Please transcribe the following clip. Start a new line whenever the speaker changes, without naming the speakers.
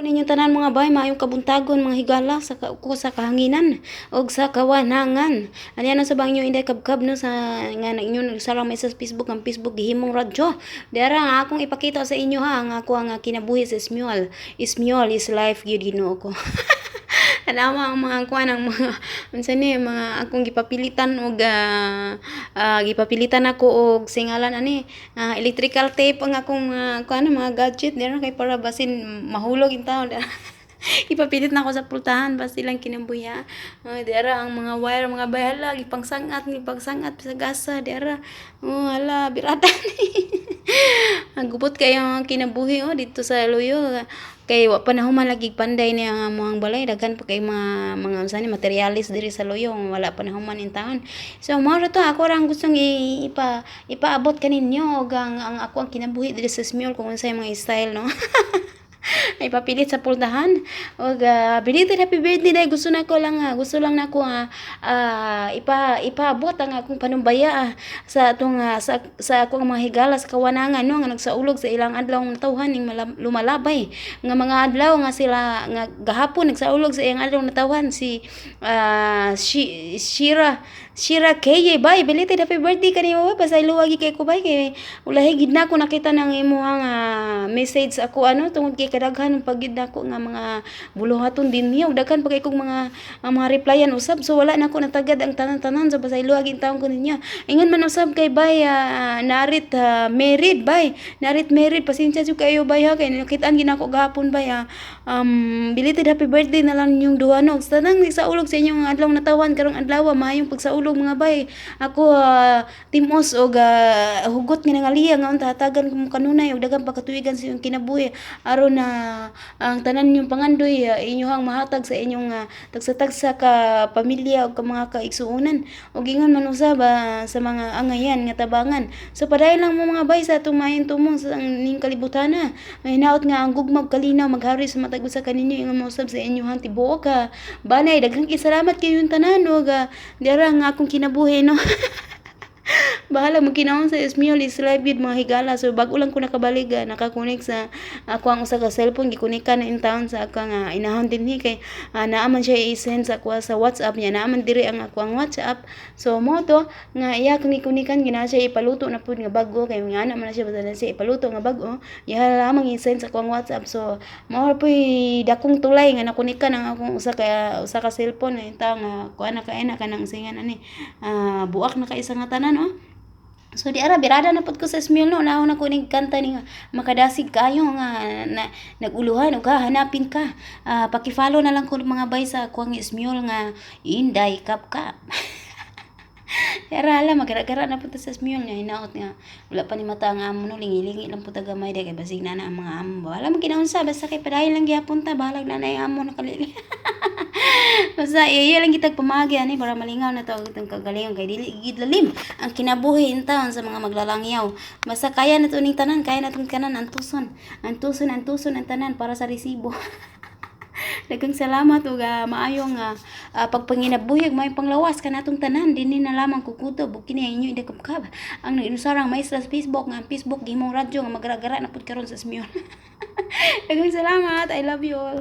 Ninyong tanan, mga bay, maayong kabuntagon, mga higala sa ko sa kahanginan og sa kawanangan. Ani ano sa bang inyo inday kabkab, no, sa nga inyo nagsarang may sa Facebook, ang Facebook gihimong radyo. Dara ang akong ipakita sa inyo ha, ang ako ang kinabuhi sa Smule. Smule is life gyud, Ginoo ko. Tanawa ang mga kuan, ang mga unsa ni, mga akong gipapilitan og gipapilitan ako og singalan ani, electrical tape ang akong mga kuan, mga gadget dira kay para basin mahulog in taon. Ipapilit na ako sa pultahan basta ilang kinabuhi. Dira ang mga wire, mga bayala, gipangsangat, gipangsangat sa gasa dira. Oh, hala, birata ni. Ang gubot kayo ang kinabuhi, oh, dito sa Luyo kay wa pa na human lagi panday niya ang among balay. Daghan pa kay mga unsa ni, materialis diri sa Luyo, wala pa na human in taon. So mao ra to, ako ra ang gustong ipaabot kaninyo og ang ako ang kinabuhi diri sa Smule, kung unsay mga style, no, ay papilit sa pultahan og belated happy birthday dai. Gusto na ko lang gusto lang nako ipaabot ang akong panumbaya sa atong sa akong mga higala sa kawanangan, no, nga nagsaulog sa ilang adlaw natawhan ning lumalabay nga mga adlaw nga sila nga gahapon nagsaulog sa iyang adlaw natawhan, si Shira Shira Keye. Bay, belated happy birthday kanimo. Pasayloa gyud kay ko, bay, kay ulahi gid nako nakita ng imuhang message ako ano, tungod kay kadaghan pagid nako nga mga buluhaton dinhi ug daghan pa kay kong mga ang mga replyan usab, so wala nako natagad ang tanan-tanan. So pasayloa gid taon ko ninyo. Ingon man usab kay bay Narit married, bay Narit married, pasensya jud kayo, bay, ha, kay nakitaan gid nako gahapon, bay ha. Belated happy birthday na lang ninyong duha, no, sa tanang nagsaulog sa inyong adlaw natawan karong adlaw. Maayong pagsaulog, mga bay. Ako timos og hugot nga nangaliya nga unta hatagan ko kanunay og daghang pagkatuigan sa inyong kinabuhi aron na ang tanan ninyong pangandoy inyong mahatag sa inyong tagsa-tagsa ka pamilya ug ka mga kaigsuonan, ug ingon man usab sa mga angayan nga tabangan. So padayon lang mo, mga bay, sa atong maayong tumong sa ning kalibutan na hinaot nga ang gugma ug kalinaw maghari sa matag usa kaninyo, ingon mo usab sa inyong tibuok ka banay. Daghang salamat kayong tanan ug dira ang akong kinabuhi, no. Bahala magkinaon sa Smule is live gid, mga higala. So bag-o lang ko nakabalik, nakakonek sa ako ang usa ka cellphone, gikonikan na in town sa ako nga inahon dinhi kay naa man siya i-send sa ako sa WhatsApp niya, naa man diri ang ako ang WhatsApp. So mo to nga iya kang gikonikan, gina siya ipaluto na pud nga bag-o kay nga ana man na siya, basta na siya ipaluto nga bag-o, iya lamang i-send sa ako ang WhatsApp. So mao po'y dakong tulay nga nakonikan ang akong usa ka cellphone eh, tawo nga kuan na kay na kanang singan ani, buak na kay isa nga tanan, oh. So di ara birada na pud ko sa Smule, no. Naon na ko ning kanta ni nga makadasig kayo nga na, naguluhan ug hahanapin ka. Paki-follow na lang ko, mga bay, sa akuang Smule nga Inday Kapkap. Pero hala, magara-gara na punta sa Smule nga hinaot nga wala pa ni mata ang amo, no, lingi-lingi lang punta gamay dai kay basig na na ang mga amo. Wala man kinaunsa, basta kay padayon lang gihapon ta, bahalag na na yung amo nakalili. Basta iya lang kitag pamagi ani para malingaw na to itong kagalingon kay dili gid lalim ang kinabuhi in taon sa mga maglalangyaw. Basta kaya na to ning tanan, kaya na tong tanan, antuson. Antuson, antuson ang tanan para sa resibo. Daghang salamat ug maayong pagpanginabuhi ug maayong panglawas kanatong tanan. Dinhi na lamang kukutob ug kini ang inyo Inday Kabkab, ang nag-inusarang maestra sa Facebook, nga ang Facebook gihimong radyo, nga magaragara na pud karon sa Smule. Daghang salamat. I love you all.